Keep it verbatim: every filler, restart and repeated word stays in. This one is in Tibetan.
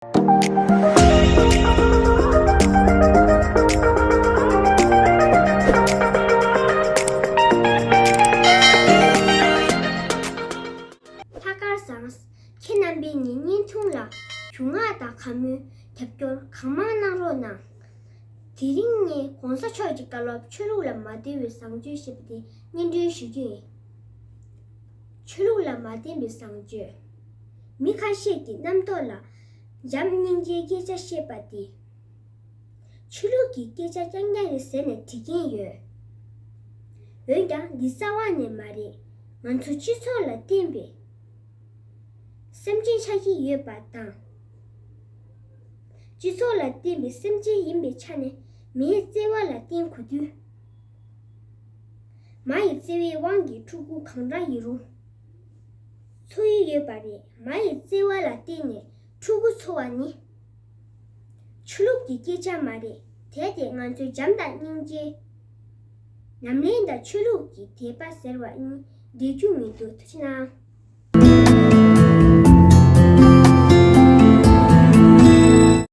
ལྷག་དཀར་བཟང་། ཁྱེད་རྣམ་པས་ངའི་བརྙན་ཐུང་ལ་རྒྱུས་མངའ་དང་བཀའ་མོལ་རྒྱབ་སྐྱོར་གང་མང་གནང་རོགས་གནང་། དེ་རིང་ངས་༸གོང་ས་མཆོག་གི་བཀའ་སློབ་ཆོས་ལུགས་ལ་མ་བརྟེན་པའི་བཟང་སྤྱོད་ཞེས་པ་དེ་སྙན་སྒྲོན་ཞུ་རྒྱུ་ཡིན། ཆོས་ལུགས་ལ་མ་བརྟེན་པའི་བཟང་སྤྱོད། མི་ཁ་ཤས་ཀྱིས་རྣམ་རྟོག་ལ་བྱམས་སྙིང་རྗེའི་སྐད་ཆ་བཤད་པ་དེ། ཆོས་ལུགས་ཀྱི་སྐད་ཆ་རྐྱང་རྐྱང་རེད་ཟེར་ནས་འགྲིག་གིན་ཡོད། འོན་ཀྱང་འདི་རྩ་བ་ནས་མ་རེད། ང་ཚོ་སྤྱི་ཚོགས་ལ་བརྟེན་པའི་སེམས་ཅན་ཆགས་ཀྱི་ཡོད་པ་དང་། སྤྱི་ཚོགས་ལ་བརྟེན་པའི་སེམས་ཅན་ཡིན་པའི་ཆ་ནས་མིའི་བརྩེ་བ་ལ་བརྟེན་དགོས་དུས། མ་ཡི་བརྩེ་བའི་དབང་གིས་ཕྲུ་གུ་གང་འདྲ་ཡིན་རུང་འཚོ་ཡི་ཡོད་པ་རེད། མ་ཡི་བརྩེ་བ་ལ་བརྟེན་ནས་ཕྲུ་གུ་འཚོ་བ་ནི། ཆོས་ལུགས་ཀྱི་སྐད་ཆ་མ་རེད། དེ་དེ་ང་ཚོའི་བྱམས་དང་སྙིང་རྗེ། ཉམས་ལེན་དང་ཆོས་ལུགས་ཀྱི་དད་པ་ཟེར་བ་གཉིས་འབྲེལ་རྒྱུ་མི་འདུག་ཐུགས་རྗེ་གནང་།